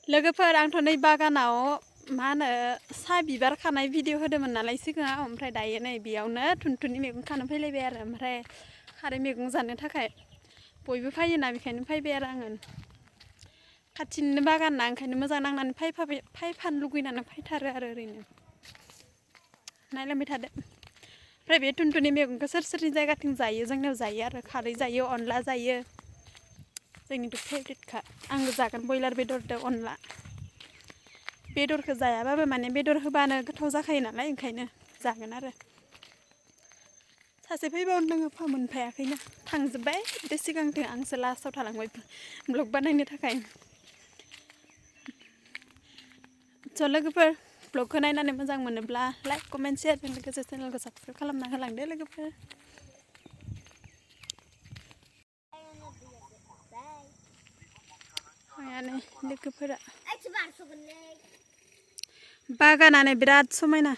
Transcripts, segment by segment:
लोगोफोर आंथ' नै बागानाव मा होनो सा बिबार खानाय भिडिअ होदोंमोन नालाय सिगाङाव ओमफ्राय दायो नै बेयावनो थुनथुनि मैगं खानो फैलायबाय आरो ओमफ्राय खारै मैगं जानो थाखाय बयबो फैयोना बेखायनो फैबाय आरो आङो खाथिनिनो बागान ना ओंखायनो मोजां नांनानै फैफानो लुगैनानै फैथारो आरो ओरैनो नायलांबाय थादो ओमफ्राय बे थुनथुनि मैगंखौ सोरनि जायगाथिं जायो जोंनियाव जायो आरो खारै जायो अनला जायो जोंनिथ' फेभरेटखा आंबो जागोन बयलार बेदरजों अनला बेदरखौ जायाबाबो माने बेदर होबानो गोथाव जाखायो नालाय ओंखायनो जागोन आरो सासे फैबावनो दङ मोनफायाखैनो थांजोब्बाय बे सिगांथिं आंसो लास्टाव थालांबाय ब्लग बानायनो थाखाय स' लोगोफोर ब्लगखौ नायनानै मोजां मोनोब्ला लाइक कमेन्ट शेयारजों लोगोसे चेनेलखौ साबस्क्राइब खालामना होलांदो लोगोफोर मायानो लोगोफोरा बागानानो बिराद समायना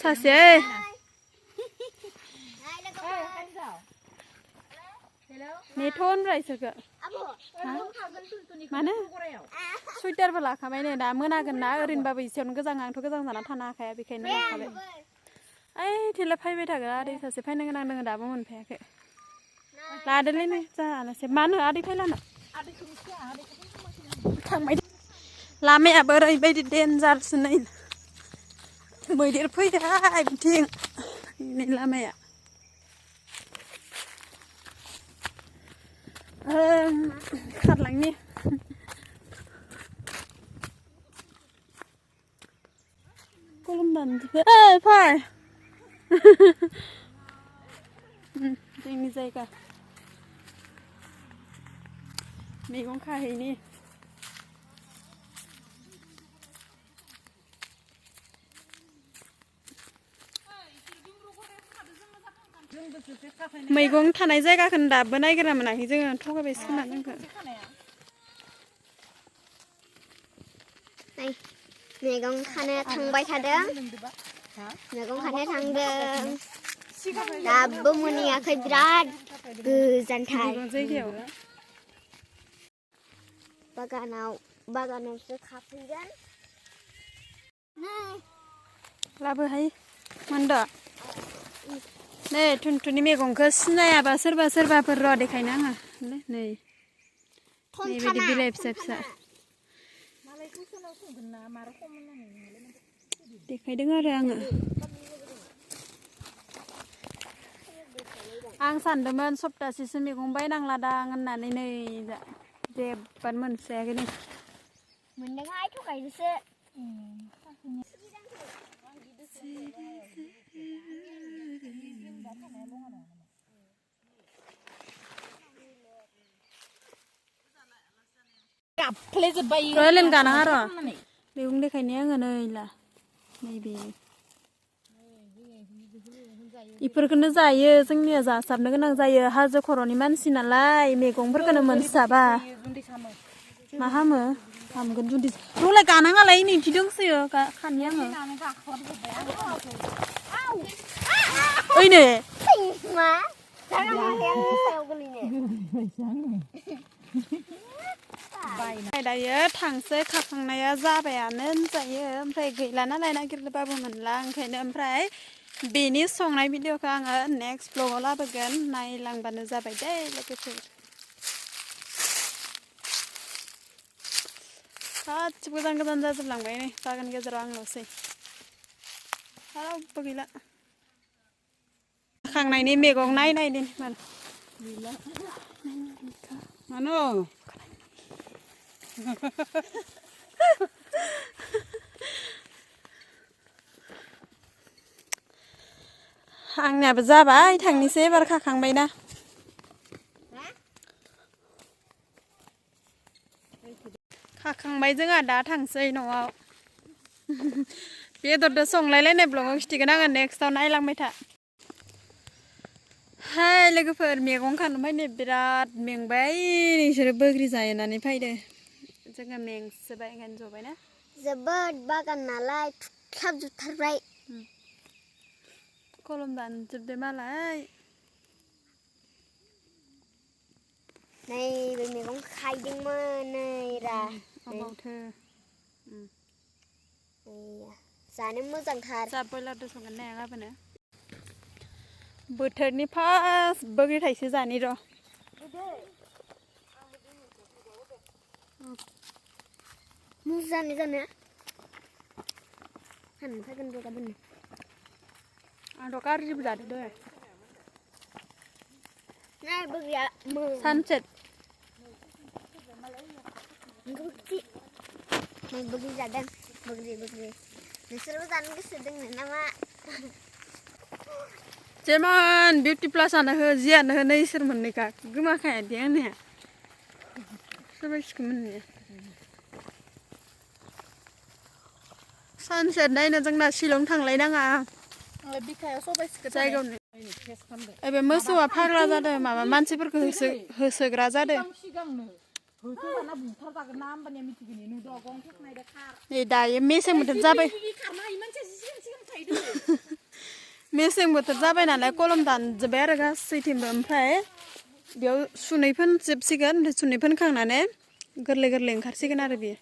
सासे नेथ' होनब्रा इसोरखो मानो सुइटारबो लाखाबाय नै दा मोनागोन ना ओरैनोबाबो एसेयावनो गोजां आंथ' गोजां जाना थानो हाखाया बेखायनो लाखाबाय ओइ थेला फैबाय थागोन आदै सासे फैनो गोनां दङ दाबो मोनफैयाखै लादोलै नै जाहालासे मानो आदै फैलानो थांबाय लामायाबो ओरैबायदि देन्जारसो नै मैदेर फैदोहाय बिथिं नै लामाया खारलांनि कलम दानजोबो फै जोंनि जायगा मैगं खाहैनि मैगं थानाय जायगाखौनो दाबो नायगिरना मोनाखै जोङो थगायबायसो खोमा जोंखौ मैगं खानो थांबाय थादों मैगं खानो थांदों दाबो मोनहैयाखै बिराद गोजानथार जायगायाव बागानावसो खाफैगोन लाबोहाय मोनद' नै थुनथुनि मैगंखौ सिनायाबा सोरबाफोर र' देखायनो आङो नै बेबायदि बिलाइ फिसा फिसा देखायदों आरो आङो आं सानदोंमोन सप्तासेसो मैगं बायनांलादां होननानै नै जेबोआनो मोनस्रायाखै नै मोनदोंहाय थगायदोसो रयलेन गाना आरो मैगं देखायनाया आङो नै ला नैबे इफोरखौनो जायो जोंनिया जासाबनो गोनां जायो हाजो खर'नि मानसि नालाय मैगंफोरखौनो मोनसाबा मा हामगोन जुदि रलाय गानाङालाय नैथि दंसोयो खानि आङो ओइनो दायो थांसै खाखांनाया जाबायानो होनजायो ओमफ्राय गैला नालाय नागिरबाबो मोनला ओंखायनो ओमफ्राय बेनि संनाय भिडिअखौ आङो नेक्स्ट ब्लगाव लाबोगोन नायलांबानो जाबाय दे लोगोफोर गासिबो गोजान जाजोबलांबाय नै बागान गेजेराव आंल'सै रावबो गैला खांनायनि मैगं नायनायनि मानो आंनियाबो जाबाय थांनोसै एबार खाखांबायना खाखांबाय जोंहा दा थांसै न'आव बेदरजों संलायलायनाय ब्लगाव खिथिगोन आङो नेक्स्टआव नायलांबाय था हाय लोगोफोर मैगं खानो फैनो बिराद मेंबाय नोंसोरो बोग्रि जानानै फैदो जोङो मेंसोबाय ओंखायनो जबायना जोबोद बागान नालाय थुख्लाबजोबथारबाय कलम दानजोबदो मालाय Này bên mình cũng khai nhưng mà này ra เอาเบาเธอ này giá nó mới dần thật จับบอยเราดูส่งกันแน่ครับปะเนี่ยบุตรเธอนี่พาสเบิกไทยซื้อจานนี้รอ mua dần nữa hẳn phải cần vô cả bên này อ่ะดอกการรีบจัดด้วย này bước ra mưa ซันเจ็ด bước chị này bước ra đây bước gì này sẽ dần cái sự đừng này mà เจมันบิวตี้พลัสอันนั้นเหรอเจียนเหรอในสระมันนี่ค่ะกูมาแค่เดียวเนี่ยสบายสกุมันเนี่ยซันเซ็ตได้นะจังหวะชิลงทางไรดังอ่ะใจกันเนี่ยไอ้เบมเมื่อสัวภาคราชาเดิมมามันสิเพื่อคือสึกราชาเดิมนี่ได้ไม่เสียงมันจะไปไม่เสียงมันจะไปนั่นแหละก็ลมดันจะเบรกสิทีมเดิมไปเดี๋ยวสุนัยเพิ่นเจ็บสิกันสุนัยเพิ่นข้างนั้นเนี่ยกระเลงขาดสิกันอะไรบี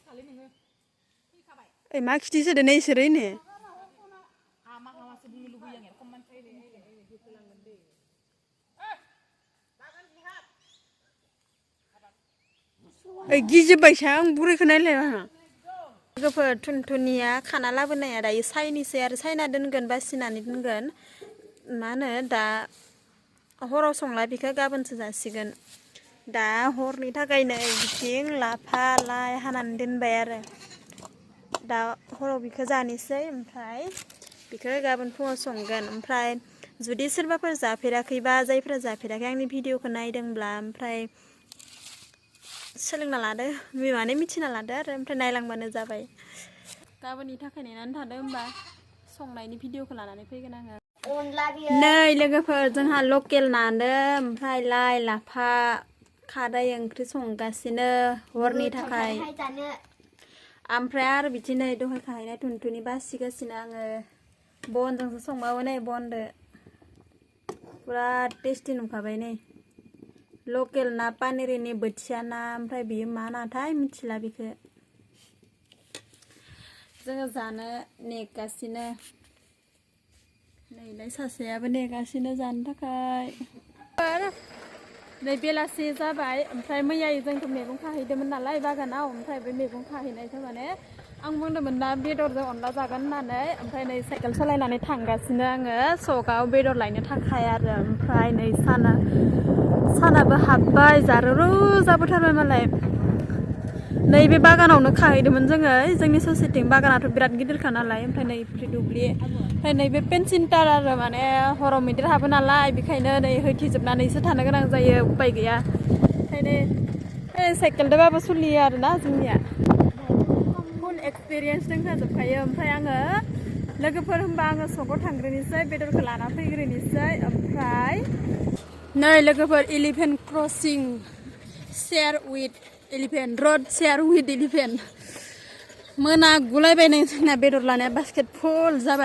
ไอ้มาคิดที่สุดในสิ่งนี้เนี่ยไอ้กิจใบช้างบุรีขนาดเลยฮะก็เพื่อทุนนี้ขนาดละเป็นไงอะไรใส่นี่เสียใส่น่าดึงเกินบาสินานิดเกินมาเนี่ยด่าหัวเราส่งไลน์พี่ก็กลับเป็นสื่อสิกันด่าหัวนี่ถ้าไกลเนี่ยจริงลาพาลายหันันเดินเบรด่าหัวเราพี่ก็จานิสัยอันพรายพี่ก็กลับเป็นผู้ส่งกันอันพรายจุดที่สุดว่าเพื่อจ่าเพดาคีบ้าใจเพื่อจ่าเพดาแข่งในวิดีโอคนไหนดังบลามพรายเชื่อนาลาเด้อมีมาในมิชินาลาเด้อเริ่มพนายลังมันจะไปกาวันนี้ถ้าใครในนั้นถ้าเดิมบ้าส่งในนี้วิดีโอขนาดนั้นเพื่อนกันนะ ôn la bia เนยเรื่องก็เพื่อจังหาโลกเกลนานเดิมพายไล่ลาพาคาได้ยังคริสส่งกาซิเนอร์วันนี้ถ้าใคร hai chả nữa อัมพรายบิจินได้ดูให้ใครได้ทุนนี้บ้าสิกาซินาเงบอนจังส่งมาวันนี้บอนเด้อพูดเทสตินุ่มข้าไปเนี่ยโลเกลนาปานิรินีบัชยานาพรายบีมานาท้ายมิชลาบิกจังจานเนกาซิเนในไรสัตย์เสียเป็นเนกาซิเนจันทักใครในเวลาเสียจะไปพรายไม่ใหญ่จังทำเมฆของข้าเห็นเดิมมันน่าไล่บ้ากันเอาพรายเป็นเมฆของข้าเห็นในเท่านั้นอังมังเดิมมันน่าเบียดจะอ่อนละจากกันนั่นพรายในใส่กันสลายนั่นในทางกาซิเนเงอโซกเอาเบียดไหลในทางใครพรายในซานาบหับใบจารู้จะพูดทำไมมาเลยในเบบากันเอาหนักขายเดี๋ยวมันจะเงยจังนี่โซเซติงบากันอาจจะบิดกินขนาดไหนภายในพริดูบลีภายในเบเป็นสินตาอะไรมาเนี่ยฮอร์โมนที่ทำเป็นอะไรบิใครเนี่ยในเฮ้ยที่จับนาในสถานการณ์ใจเยอะไปกี่ยาภายในเซกเดบ้าบสุลียร์นะจังเนี่ยคุณ experience ตั้งแต่จับใครเยอะภายเงยแล้วก็เพิ่มบางส่วนก็ทางกรณีใช้เบดร์ขลานาไปกรณีใช้ภายในแล้วก็เพิ่ม elephant crossing share with elephant road share with elephant เมื่อนากุไลไปในนาเบดอร์ลาเนี่ยบาสเกตบอลจะไป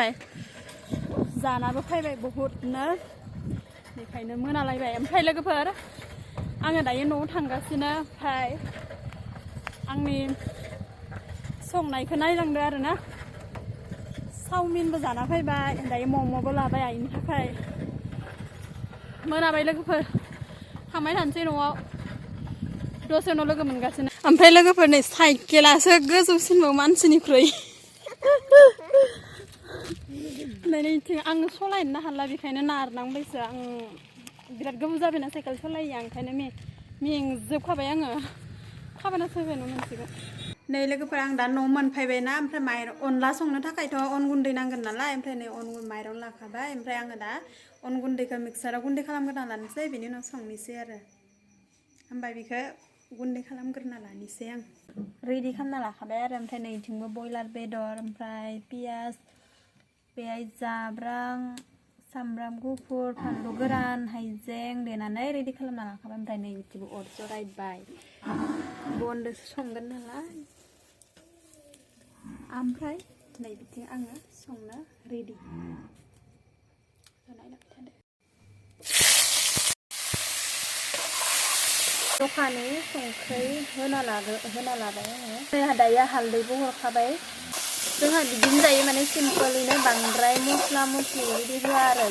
จานาบุพเพไปบุหุดเนอะนี่ใครเนอะเมื่อนาอะไรไปอันใครแล้วก็เพิ่มอังเงินได้ยันโน้ทางกันสินะใครอังนี้ส่งไหนขึ้นได้จังเดือดนะเศร้ามินภาษาหน้าไปไปได้มองมองเวลาไปอันนี้ใครเมื่อนาไปแล้วก็เพิ่มทำไมทันสิหนูโดนเซนโนแล้วก็มันกันสินะอันเพลแล้วก็เพิ่นในไซเกลาเซก็สุสินบมันสินี่ครยในนี้ถึงอังโซไลน์นะฮัลลาบิใครนาร์นังไปเสืออังบิดก็บุษเป็นไซเคิลโซไลน์ยังใครนะมียังซึบเข้าไปยังเข้าไปนะเซเว่นมันสิในแล้วก็พลังดันโนมันไปไปน้ำพระไม้ออนลาส่งนะถ้าใครทอออนกุนเดนังกันนั่นแหละพระในออนกุนไม้ร้อนลาค่ะบ้าพระยังกันนะออนกุนเดกับมิกซ์ระกุนเดขลังกันนั่นแหละเซบินี่น้องส่งนิเซียร์อันใบบิค่ะกุนเดขลังกันนั่นแหละนิเซียงรีดีคำนั่นแหละค่ะบ้าพระในถึงว่าบอยลาร์เบดอร์พระพิอาสเปียจาบรังซัมรัมกูฟูร์พันลูกรันไฮเซงเดนันได้รีดีคำนั่นแหละค่ะบ้าพระในถึงว่าอดจะไรใบบอนเดส่งกันนั่นแหละAmpai, naik biting angga, songna ready. Naik nak tanda. दखानि संख्रै होना लाबाय आङो जोंहा दायो हालदैबो हरखाबाय जोंहा बिदिनो जायो माने सिम्पोलैनो बांद्राय मस्ला मस्लि बिदि होआ आरो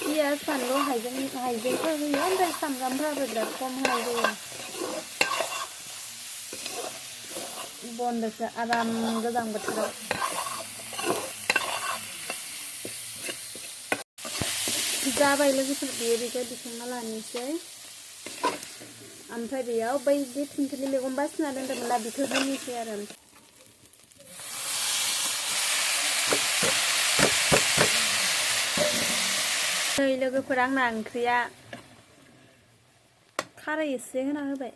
पियाज फानलु हाइजेंफोर होयो ओमफ्राय सामब्रामफोराबो बिराद खम होनाय जायो बनदोसो आराम गोजां बोथोराव जाबाय लोगोफोर बेयो बेखौ दिखांना लानोसै ओमफ्राय बेयाव बै जे थुनथुनि मैगं बासिना दोनदोंमोन ना बेखौ होनोसै आरो नै लोगोफोर आंना ओंख्रिया खारै एसे होना होबाय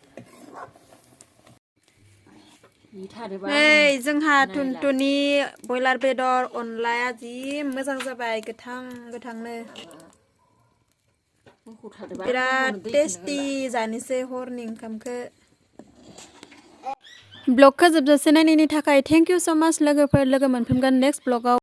नै जोंहा थुनथुनि बयलार बेदर अनलाया जि मोजां जाबाय गोथांनो बिराद टेस्टि जानोसै हरनि ओंखामखौ ब्लगखौ जोबजासे नायनायनि थाखाय थेंक इउ स' माच लोगोफोर लोगो मोनफिनगोन नेक्स्ट ब्लगाव